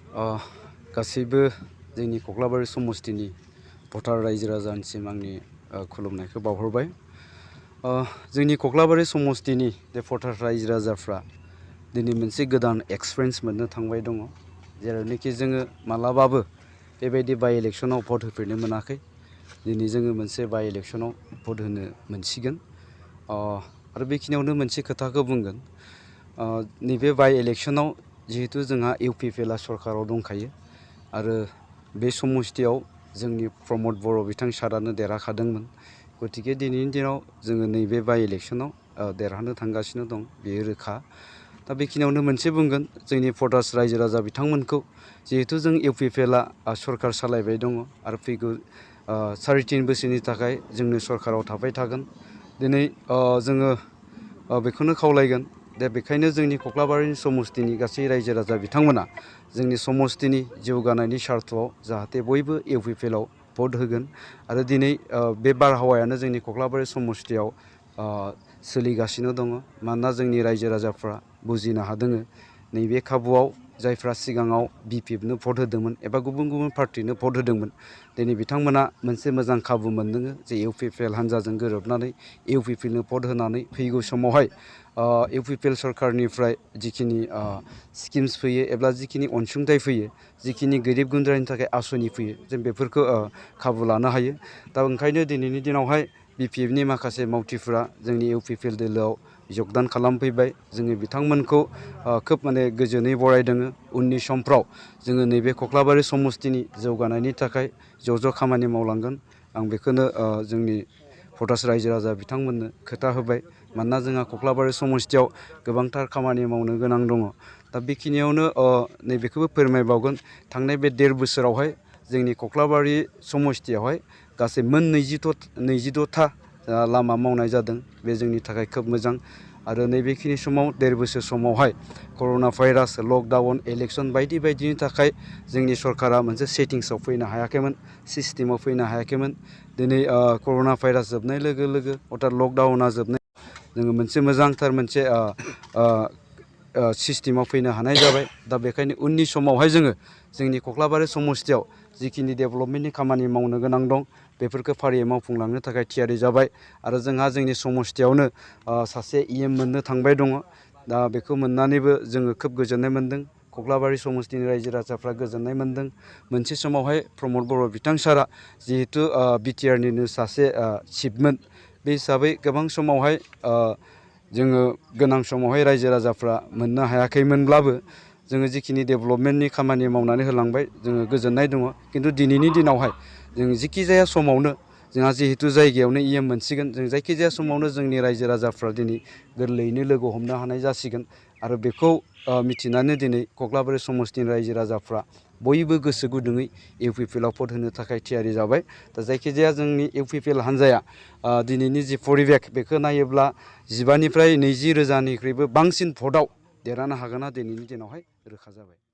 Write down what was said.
गासैबो जोंनि कक्लाबारि समस्तिनि भटार रायजो राजानिसिम आंनि खुलुमनायखौ बावहरबाय। जोंनि कक्लाबारि समस्तिनि जे भटार रायजो राजाफ्रा दिनै मोनसे गोदान एक्सपिरियेन्स मोननो थांबाय दङ, जेरावनोखि जोङो मालाबाबो बेबायदि बाइ इलेक्सनाव भट होफेरनो मोनाखै। दिनै जोङो मोनसे बाइ इलेक्सनाव भट होनो मोनसिगोन। आरो बेखिनियावनो मोनसे खोथाखौ बुंगोन, नैबे बाइ इलेक्सनाव जिहेतु जोंहा इउपिपिएलआ सरकाराव दंखायो आरो बे समस्तियाव जोंनि प्रमद बर' बिथां सारानो देरहाखादोंमोन। गतिके दिनैनि दिनाव जोङो नैबे बाइ इलेक्सनाव देरहानो थांगासिनो दं, बेयो रोखा। दा बेखिनियावनो मोनसे बुंगोन, जोंनि भटार्स रायजो राजा बिथांमोनखौ जिहेतु जों इउपिपिएलआ सरकार सालायबाय दङ आरो फैगौ 3.5 बोसोरनि थाखाय जोंनो सरकाराव थाबाय थागोन। दिनै जोङो बेखौनो खावलायगोन, दा बेखायनो जोंनि कक्लाबारि समस्तिनि गासै रायजो राजा बिथांमोना जोंनि समस्तिनि जौगानायनि सार्थआव जाहाथे बयबो इउपिपिएलआव भट होगोन आरो दिनै बे बारहावायानो जोंनि कक्लाबारि समस्तियाव सोलिगासिनो दङ। मानोना जोंनि रायजो राजाफ्रा बुजिनो हादों, नैबे खाबुआव जायफ्रा सिगाङाव बिपिएफनो भट होदोंमोन एबा गुबुन गुबुन पार्टिनो भट होदोंमोन, दिनै बिथांमोना मोनसे मोजां खाबु मोनदों जे इउपिपिएल हान्जाजों गोरोबनानै इउपिपिएलनो भट होनानै फैगौ समावहाय इउपिपिएल सरकारनिफ्राय जिखिनि स्किम्स फैयो एबा जिखिनि अनसुंथाइ फैयो, जिखिनि गोरिब गुन्द्रानि थाखाय आसनि फैयो, जों बेफोरखौ खाबु लानो हायो। दा ओंखायनो दिनैनि दिनावहाय बिपिएफनि माखासे मावथिफोरा जोंनि इउपिपिएल दोलोआव जगदान खालामफैबाय। जोङो बिथांमोनखौ खोब गोजोनै बरायदों। उननि समफ्राव जोङो नैबे कक्लाबारि समस्तिनि जौगानायनि थाखाय ज' खामानि मावलांगोन। आं बेखौनो जोंनि भटार्स रायजो राजा बिथांमोननो खोथा होबाय। मानोना जोंहा कक्लाबारि समस्तियाव गोबांथार खामानि मावनो गोनां दङ। दा बेखिनियावनो नैबेखौबो फोरमायबावगोन, थांनाय बे 1.5 बोसोरावहाय जोंनि कक्लाबारि समस्तियावहाय गासै मोन 22था लामा मावनाय जादों। बे जोंनि थाखाय खोब मोजां। आरो नैबेखिनि समाव 1.5 बोसोर समावहाय कर'ना भाइरास, लकडाउन, इलेक्सन बायदि बायदिनि थाखाय जोंनि सरकारा मोनसे सेटिंसआव फैनो हायाखैमोन, सिस्टेमाव फैनो हायाखैमोन। दिनै कर'ना भाइरास जोबनाय लोगो लोगो अर्थात लकडाउना जोबनाय जोङो मोनसे मोजांथार मोनसे सिस्टेमाव फैनो हानाय जाबाय। दा बेखायनो उननि समावहाय जोङो जोंनि कक्लाबारि समस्तियाव जिखिनि डेभेलपमेन्टनि खामानि मावनो गोनां दं, बेफोरखौ फारियै मावफुंलांनो थाखाय थियारि जाबाय। आरो जोंहा जोंनि समस्तियावनो सासे EM मोननो थांबाय दङ। दा बेखौ मोननानैबो जोङो खोब गोजोननाय मोन्दों। कक्लाबारि समस्तिनि रायजो राजाफ्रा गोजोननाय मोन्दों। मोनसे समावहाय प्रमद बर' बिथां सारा जिहेतु बिटिआरनिनो सासे चिफमोन, बे हिसाबै गोबां समावहाय जोङो गोनां समावहाय रायजो राजाफ्रा मोननो हायाखैमोनब्लाबो जोङो जिखिनि डेभेलपमेन्टनि खामानि मावनानै होलांबाय, जोङो गोजोननाय दङ। खिन्थु दिनैनि दिनावहाय जों जिखिजाया समावनो जोंहा जिहेतु जायगायावनो EM मोनसिगोन, जों जायखिजाया समावनो जोंनि रायजो राजाफ्रा दिनै गोरलैयैनो लोगो हमनो हानाय जासिगोन। आरो बेखौ मिथिनानै दिनै कक्लाबारि समस्तिनि रायजो राजाफ्रा बयबो गोसो गुदुङै इउपिपिएलआव भट होनो थाखाय थियारि जाबाय। दा जायखिजाया जोंनि इउपिपिएल हान्जाया दिनैनि जि परिबेक, बेखौ नायोब्ला 15 निफ्राय 20 रोजानिख्रुइबो बांसिन भटआव देरहानो हागोनना दिनैनि दिनावहाय रोखा जाबाय।